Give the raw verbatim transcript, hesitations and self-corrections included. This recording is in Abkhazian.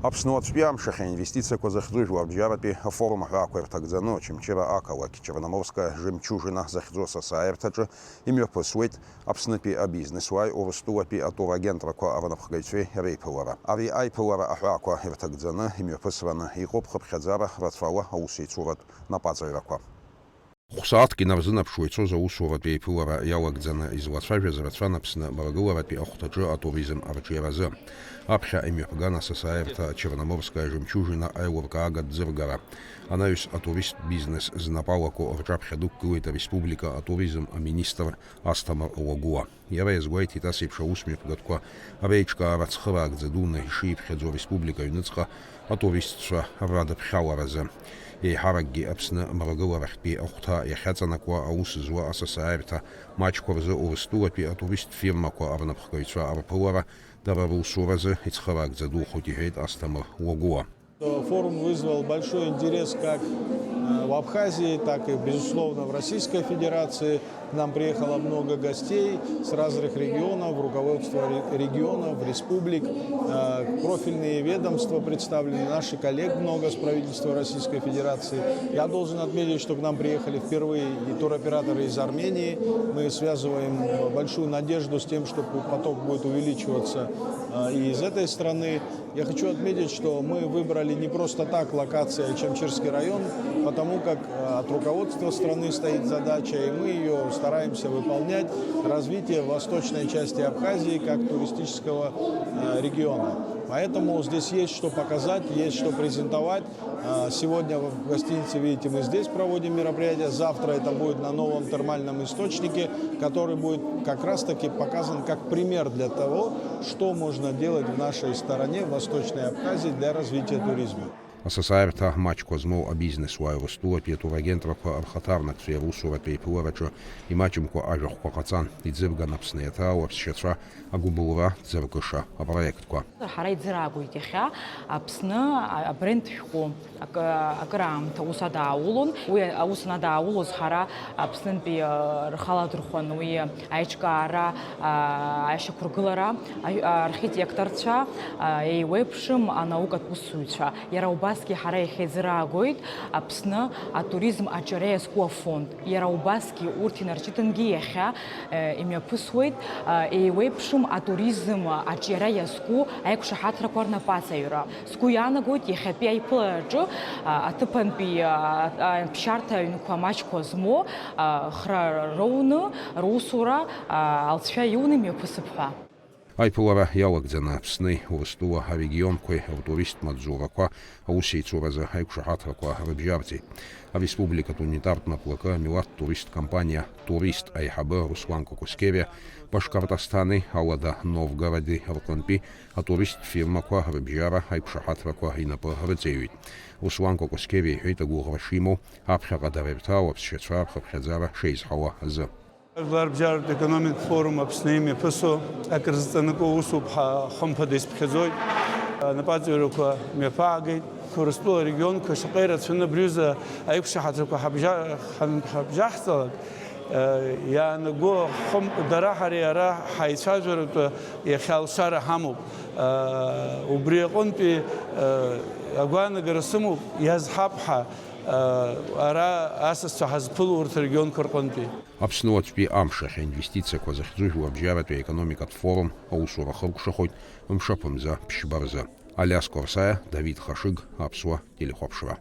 Аԥсны уаҵәтәи амш ахь аинвестициақәа зыхьӡу жәларбжьаратәи афорум аҳәаақәа ирҭагӡаны Очамчыра ақалақь Черноморская жемчужина захьӡу асасааирҭаҿы имҩаԥысуеит Аԥснытәи абизнесуааи Урыстәылатәи атур агентрақәа рнапхгаҩцәеи реиԥылара. Ари аиԥылара аҳәаақәа ирҭагӡаны имҩаԥысраны иҟоуп хыԥхьаӡара рацәала аусеицуратә напаҵаҩрақәа. Хә-сааҭк инарзынаԥшуа ицоз аусуратә еиԥылара иалагӡаны излацәажәаз рацәан Аԥсны мрагыларатәи ахәҭаҿы атуризм арҿиаразы. Аԥхьа имҩаԥган асасааирҭа Черноморская жемчужина аилыркаага ӡыргара. Анаҩс атуристтә бизнес знапы алаку рҿаԥхьа дықәгылеит ареспублика атуризм аминистр Асҭамыр Уагәуа. Иара иазгәеиҭеит ас еиԥш аусмҩаԥгатәқәа реиҿкаара цхыраагӡа дуны ишиԥхьаӡо ареспублика аҩныҵҟа атуристцәа радыԥхьаларазы. Еиҳаракгьы Аԥсны мрагыларахьтәи ахәҭа иахьаҵанакуа аус зуа асасааирҭа маҷқәа рзы Урыстәылатәи атуристтә фирмақәа рнапхгаҩцәа рԥылара дара русуразы ицхыраагӡа духоит, иҳәеит Асҭамыр Уагәуа. Форум вызвал большой интерес как, э, в Абхазии, так и, безусловно, в Российской Федерации. К нам приехало много гостей с разных регионов, руководство ре-, регионов, республик, э, профильные ведомства представлены, наших коллег много с правительства Российской Федерации. Я должен отметить, что к нам приехали впервые и туроператоры из Армении. Мы связываем большую надежду с тем, что поток будет увеличиваться, э, и из этой страны. Я хочу отметить, что мы выбрали не просто так локацию Ачамчирский район, потому как, э, от руководства страны стоит задача, и мы её стараемся выполнять, развитие восточной части Абхазии как туристического, э, региона. Поэтому здесь есть что показать, есть что презентовать. А, сегодня в гостинице, видите, мы здесь проводим мероприятие. Завтра это будет на новом термальном источнике, который будет как раз-таки показан как пример для того, что можно делать в нашей стороне, в Восточной Абхазии, для развития туризма. Асасааирҭа маҷқәа змоу абизнесуааи Урыстәылатәи атурагентқәа рхаҭарнакцәеи русуратә еиԥылараҿы имаҷымкәа ажәахәқәа ҟаҵан, иӡырган Аԥсны иаҭаау аԥсшьацәа агәыбылра ӡыркыша апроектқәа. Ҳара иӡыраагоит иахьа Аԥсны абренд шәҟәы. Акы, акыраамҭа ус адааулон. Уи аус анадааулоз ҳара Аԥснынтәи, а, рхы аладырхәон уи аиҿкаара, а, ашьақәыргылара, а, архитекторцәа, а, еиуеиԥшым анаукатә усзуҩцәа. Иара убасгьы ҳара иахьа иӡыраагоит Аԥсны атуризм аҿиара иазку афонд. Иара убасгьы урҭ инарҿиҭынгьы иахьа, э, имҩаԥысуеит, э, еиуеиԥшым атуризм аҿиара иазку аиқәшаҳаҭрақәа рнапаҵаҩра. Сгәы иаанагоит, иахьатәи аиԥылараҿы, э, аҭыԥантәи, э, аԥсшьарҭа аҩнқәа маҷқәа змоу, э, хра роуны, русура, э, алҵшәа иуны имҩаԥысып ҳәа. Аиԥылара иалагӡаны Аԥсни Урыстәыла арегионқәеи ртуристтә маҵзурақәа аусеицуразы аиқәшаҳаҭрақәа рыбжьарҵеит. Ареспубликатә унитартә наплакы амилаҭтә туристтә компаниа Турист аиҳабы Руслан Кокоскевиа Башкортостани Алада Новгороди рҟынтәи атуристтә фирмақәа рыбжьара аиқәшаҳаҭрақәа инапы рыҵеиҩит. Руслан Кокоскевиа иҳәеит агәыӷра шимоу, аԥхьаҟа дара ирҭаау аԥсшьацәа рхыԥхьаӡара шеизҳауа азы. Жәларбжьаратә економикатә форум Аԥсны имҩаԥысуа акыр зҵанакуа усуп ҳәа хымԥада исԥхьаӡоит. Анапаҵаҩрақәа мҩаԥаагеит. Урыстәыла арегионқәа шаҟа ирацәаны абри аҩыза аиқәшаҳаҭрақәа ҳабжьа-, ҳан-, ҳабжьаҳҵалак, э, иаанаго хымԥада ҳареи ара ҳаицәажәаратәы иахьа алшара ҳамоуп. Э, убри аҟынтәи, э, агәаанагара сымоуп, иазҳап ҳәа, э, ара асасцәа ҳазԥыло урҭ арегионқәа рҟынтәи. Аԥсны уаҵәтәи амш ахь аинвестициақәа захьӡу жәларбжьаратәи аекономикатә форум аусура ахыркәшахоит мшаԥымза ԥшьба рзы. Алиас Корсаиа, Давид Хашыг, Аԥсуа телехәаԥшра.